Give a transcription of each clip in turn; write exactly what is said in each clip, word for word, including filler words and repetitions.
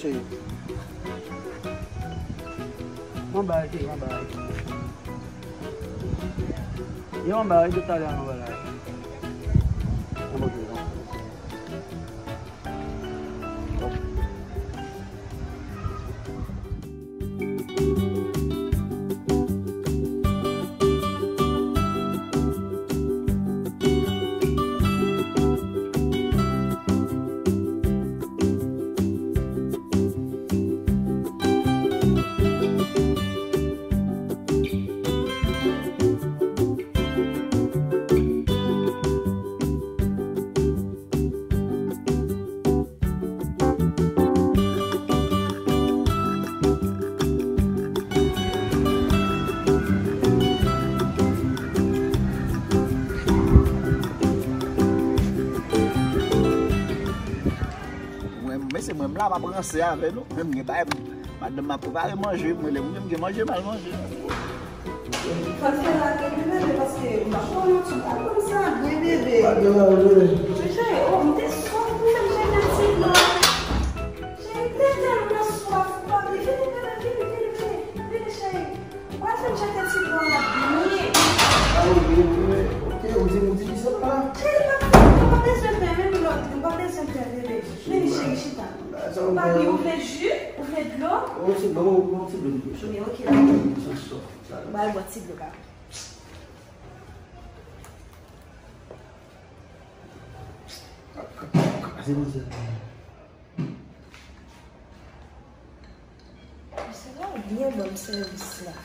Mwen bay, mwen bay. Yo, mwen bay, de talè, mwen bay. Mwen bay, non. Mwen, mesye, mwen, m la, m ap ranse avè nou. Mwen, m gen bagay pou madanm m ap prepare manje, mwen, lè mwen, m gen manje, m al manje. Fò l fè rapid wi, bebe, paske m pa konnen ou ti pa konn sa byen, bebe. Pa gen la, bebe. Men cheri, oh, m te swaf pou fè m jete ti dlo. Cheri, m te tèlman swaf, papi. Vini, bebe, vini, vini, vini. Vini, cheri. Ou pral fè m jete ti dlo a byen. Ah, wi, wi, wi. Ok, ou di, ou di ki sa la? Cheri, pa, pa, pa bezwen pè, menm lòt, ou pa bezwen pè, bebe. Vini, cheri, chita. Papi, ou vle ji? Ou vle dlo? Yon ti dlo, yon ti dlo. Wi, ok. Ba l bwè ti dlo, ba. Kraze manzè. Misye pa byen ban m sèvis la.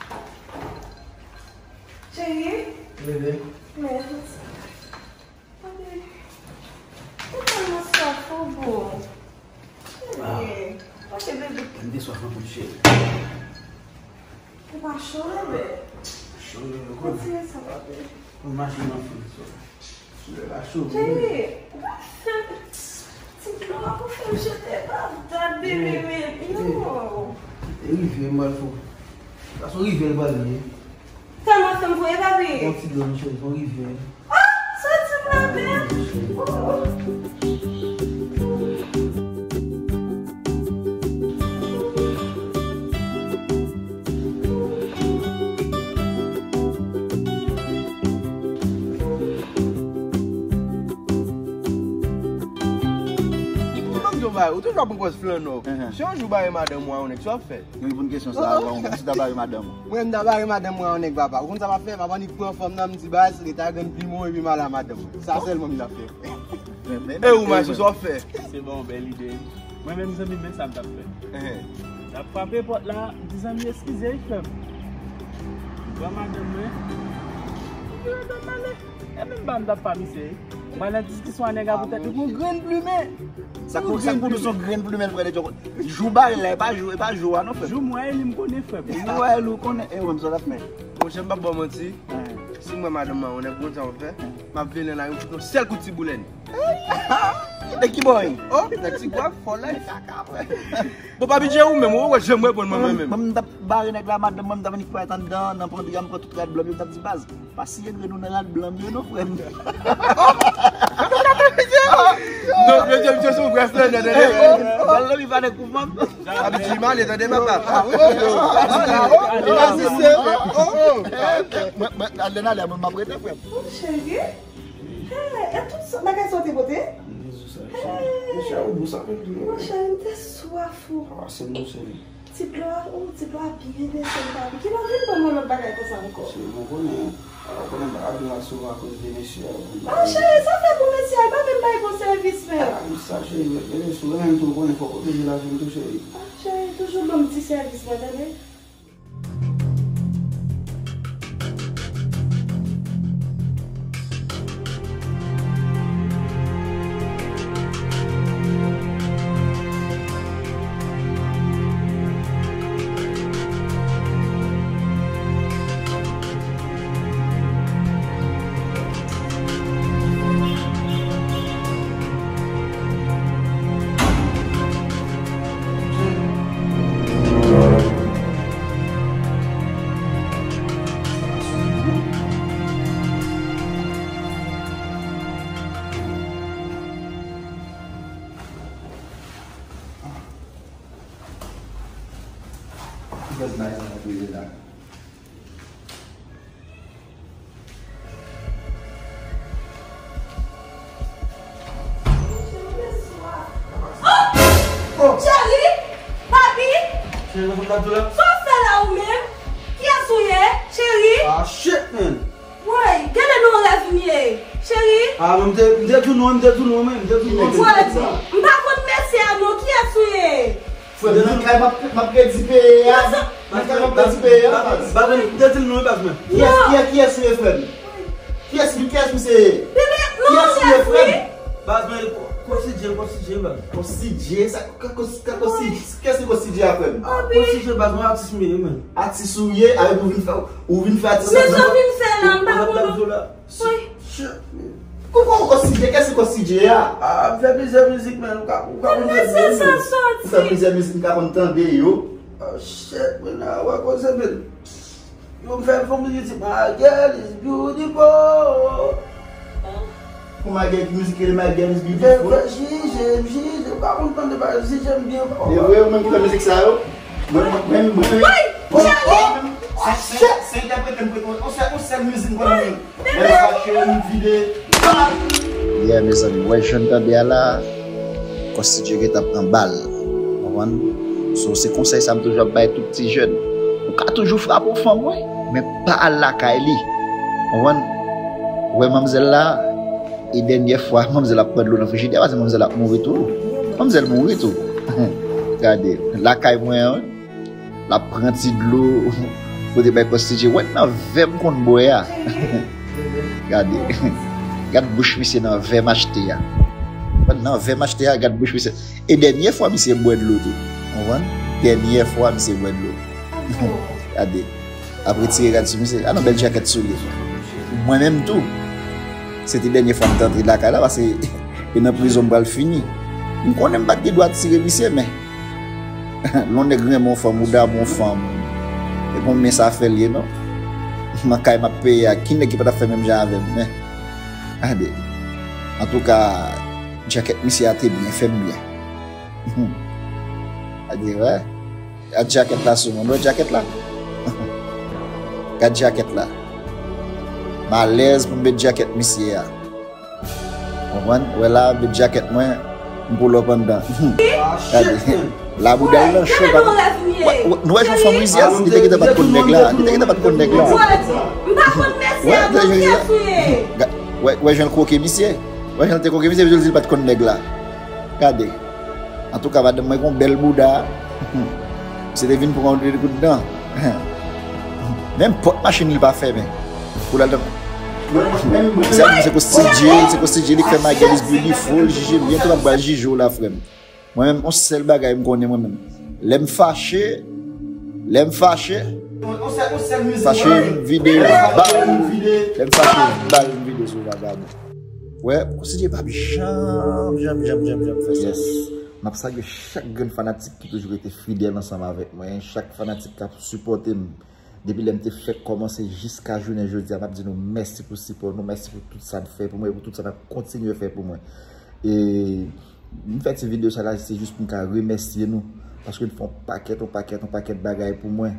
Cheri? Bebe. Mèsi. Tande, ou tèlman swaf, ou bon. Cheri, ok, bebe. Mwen te swaf anpil, cheri. Ou pa cho, bebe? Cho, bebe, ou konn. Retire sa, papi. Ou mache nan fil, so. Sou lè la cho, bebe. Cheri, ou pa fè ti dlo a pou fè m jete pa dat, bebe, men. Non. E rivyè, m pral fè. Sa se rivyè l pral ye. Tèlman fè m voye, papi. Yon ti dlo, cheri, se yon rivyè. Ah, soti m la, men. Oh. Ou toujou ap pran pòz flannè. Si yon jou w bare madanm ou a yon nèg, sa w ap fè? Mwen reponn kesyon sa a avan, ou si w ta bare madanm ou? Mwen, m ta bare madanm mwen a yon nèg, papa. Ou konn sa m ap fè? M ap annik pran fanm nan, m di, "Baz, rete a grenn plimen w epi m ale a madanm mwen." Sa sèlman m ta fè. E ou, Mache, sa w ap fè? Se bon, bèl ide. Mwen menm, zanmi m, men sa m t ap fè. M t ap frape pòt la, m di, "Zanmi, eskize, wi, frè m." M pran madanm mwen. M vire do m ale. E menm pa m t ap pa misye. M al nan diskisyon a nèg la poutèt li gon grenn plimen. Sa k pou, sa k pou nou se yon grenn plimen l pran de djòkòt. Jou bare la, e pa jou, e pa jou a non, frè m. Jou m wè li, m konnen, frè m. Jou m wè li, ou konnen. E ou menm, sa w t ap fè? Monchè, m p ap ba w manti. Si m wè madanm mwen a yon nèg, ou konn sa m ap fè? M ap vini nan lari, m fout yon sèl kout ti boulèn. Nèg ki bò w ye? Oh, nèg ti gwav, fò lèf. Bon, pa bidjè ou menm, ou wè jan m reponn mwen, mwen menm. Mwen, m t ap bare nèg la, madanm mwen, m t ap annik parèt anndan, nan pandri a, m pran tout rad blan m yo, m t ap di, "Baz, pa siye dlo nou nan rad blan m yo non, frè m." Non, yo di misye se yon vrè flannè, tande. Bal nan li pa nèg pou fanm. Abitye mal, tande, papa. Ah, wi, wi, wi. Mwen, mwen, al nan ale, mwen, m ap rete, frè m. Oh, cheri. Hey, e tout sa, bagay sa w te pote? Monchè, ou bon sa fè pli. Monchè, m te swaf ou. Ah, se bon, cheri. Ti dlo a, oh, ti dlo a byen desèn, papi. Kilè w vin ban m yon lòt bagay konsa ankò? Cheri, mwen konnen, ah, ou konnen m pa ka vin la souvan akoz de mesye a. Ah, cheri, sa fè pou mesye a, li pa menm bay bon sèvis, men. Ah, wi, sa, cheri, men, men, si w renmen m tou, ou konnen fòk w oblije lave m tou, cheri. Ah, cheri, toujou ban m ti sèvis mwen, tande? Fòs bay sa ap rive la. Oh! Cheri! Papi! Cheri, mwen konn ap di w la. Sa w fè la ou menm? Kiyès ou ye, cheri? Ah, shit, man. Woy, gade nan rèv m ye. Cheri? Ah, mwen, m te, m te di w non, m te di w non, men, m te di w non. Woy, m pa konn mesye a non, kiyès ou ye? Frè m nan kay m ap, m ap redi peye a. Nan kay m ap redi peye a, baz. Baz, m te di l non, baz, mwen. Kiyès, kiyès, kiyès ou ye, frè m? Kiyès, kiyès misye ye? Bebe, non, Kiyès ou ye, frè m? Baz, mwen, kòb C J, kòb C J, baz. Kòb C J, sa, kòb, kòb, kòb C J, kiyès ki kòb C J a, frè m? Kòb C J, baz, mwen atis m ye, men. Atis ou ye, avèk ou vin fè, ou vin fè atis Men la. sa w vin fè la, m pa konn. Baz, la. Woy. Kòb, kòb, kòb C J, kiyès ki kòb C J a? Ah, m fè plizyè mizik, men, ou ka, ou ka konn Mesye sa sòti. Ou fè plizyè mizik, m ka konn tande yo. Oh, shit, men, a wè koze, men. Yo, m fè, fè mizik, My Girl is Beautiful. Pou My Girl, ki mizik ki rele My Girl is Fè, Beautiful. fè jije m, jije m, pa konn tande pa jije m byen. E vre, ou menm ki fè mizik sa yo? Mwen, mwen, mwen, mwen. Woy, cheri! Se, se, se entèprete m, mwen, on sèl, on sèl mizik m konnen. Lè m fache, m vide. Yeah, mezanmi, wè jan n tande a la, kòb C J gentan pran bal. Konprann? So, se konsèy sa m toujou ap bay tout ti jèn. Ou ka toujou frape yon fanm, wi, men pa al lakay li. Konprann? Wè manmzèl la, e dènyè fwa manmzèl ap pran dlo nan frijidè, paske manmzèl ap mouri tou. Manmzèl mouri tou. Gade, lakay mwen an, l ap pran ti dlo kote bay kòb C J. Wè nan vè m konn bwè a. Gade. Gad bouch misye nan vè m achte a. Nan vè m achte a, gad bouch misye. E dènyè fwa misye bwè dlo tou. Konprann? Dènyè fwa misye bwè dlo. Gade. Ap retire rad sou misye. A non, bèl djakèt sou li. Mwen menm tou. Se te dènyè fwa m te antre lakay la, paske e nan prizon m pral fini. M konnen m pa t gen dwa tire misye, men lè yon nèg renmen yon fanm, ou damou yon fanm, e pa yon mens afè l ye, non. Nan kay m ap peye a, ki nèg ki pa t ap fè menm jan avè m, men. Gade. Antouka, djakèt misye a te byen, fè m byen. Gade, wè. Gad djakèt la sou mwen. Wè djakèt la? Gad djakèt la. M alèz pou m met djakèt misye a. Konprann? Wè la, m met djakèt mwen, m pull up anndan. Gade. La bouda l nan cho, pa. Wè, wè, nou wè jan fanm rizyèz, li te gentan pa t konn nèg la. Li te gentan pa t konn nèg la. M pa konn mesye a, bon, kiyès ou ye? Ga-, wè, wè jan l kwoke misye. Wè jan l te kwoke misye, misye di l pa t konn nèg la. Gade. Antouka, madanm mwen gon bèl bouda. Misye te vin pran yon de kout dan. Menm pòt machin li pa fèmen. Pou l al nan. Misye ap di se kòb C J, se kòb C J li k fè My Girl is Beautiful, jije m byen, tou m ap pral jije w la, frè m. Mwen menm, yon sèl bagay m konnen mwen menm. Lè m fache, lè m fache, fache m vide bal, lè m fache bal m vide sou vagabon. Wè, kòb C J p ap janm, janm, janm, janm, janm fè sa. Yes. M ap salye chak grenn fanatik ki toujou rete fidèl ansanm avèk mwen, chak fanatik k ap sipòte m depi lè m te fèk kòmanse jiska jounen jodi a. M ap di nou mèsi pou sipò nou, mèsi pou tout sa n fè pou mwen, e pou tout sa n ap kontinye fè pou mwen. E m fè ti videyo sa la, se jis pou m ka remèsye nou, paske n fè yon pakèt, yon pakèt, yon pakèt bagay pou mwen.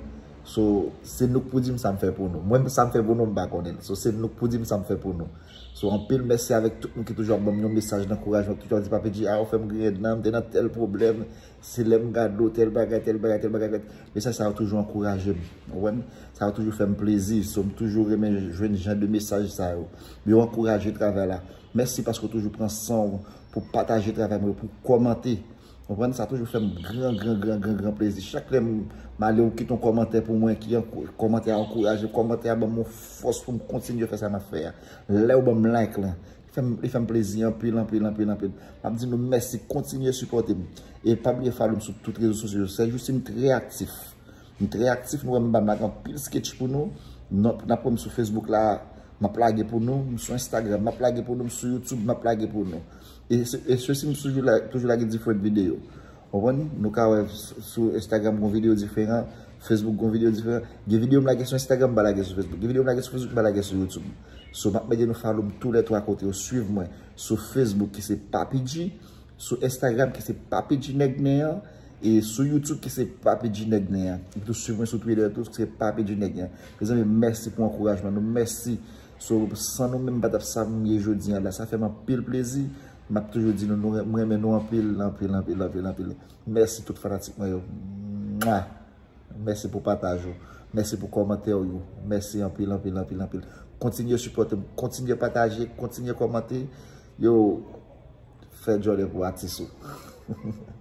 So, se nou k pou di m sa m fè pou nou. Mwen, sa m fè pou nou, m pa konnen l. So, se nou k pou di m sa m fè pou nou. So, anpil mèsi avèk tout moun ki toujou ap ban m yon mesaj d ankourajman, ki toujou ap di, "Papi G, a, ou fè m griyen dan, m te nan tèl pwoblèm, se lè m gade w, tèl bagay, tèl bagay, tèl bagay." Mesaj sa yo toujou ankouraje m. Ou konprann? Sa yo toujou fè m plezi. So, m toujou renmen jwenn jan de mesaj sa yo. Yo ankouraje travay la. Mèsi paske w toujou pran san w pou pataje travay mwen, pou kòmante. Ou konprann? Sa toujou fè m gran, gran, gran, gran, gran plezi. Chak lè m, m ale, ou kite yon kòmantè pou mwen, ki ankou-, kòmantè a ankouraje m, kòmantè a ban m yon fòs pou m kontinye fè sa m ap fè a. Lè w ban m like lan, li fè m, li fè m plezi anpil, anpil, anpil, anpil. M ap di nou mèsi, kontinye sipòte m. E pa bliye follow m sou tout rezo sosyo yo. Sèjousi m trè aktif. M trè aktif, nou wè m ba m lage anpil sketch pou nou. N ap, n ap wè m sou Facebook la, m ap lage pou nou. M sou Instagram, m ap lage pou nou. M sou YouTube, m ap lage pou nou. E se, e se si m toujou la, toujou lage diferan videyo. Ou konprann? Nou ka wè s-, sou Instagram gon videyo diferan, Facebook gon videyo diferan. Gen videyo m lage sou Instagram, m pa lage sou Facebook. Gen videyo m lage sou Facebook, m pa lage sou YouTube. So, m ap mande nou follow m tou lè twa kote yo. Swiv mwen sou Facebook ki se Papi G, sou Instagram ki se Papi G Nèg Nen an, E sou YouTube ki se Papi G Nèg Nen an. Epi tou swiv mwen sou Twitter tou, se Papi G Nèg Nen an. Mezanmi, mèsi pou ankourajman nou, mèsi. So, san nou menm, m pa t ap sa m ye jodi an la. Sa fè m anpil plezi. M ap toujou di nou, nou, m renmen nou anpil, anpil, anpil, anpil, anpil. Mèsi tout fanatik mwen yo. Mwa! Mèsi pou pataj ou. Mèsi pou kòmantè ou yo. Mèsi anpil, anpil, anpil, anpil. Kontinye sipòte m. Kontinye pataje. Kontinye kòmante. Yo, fè djòlè pou atis ou.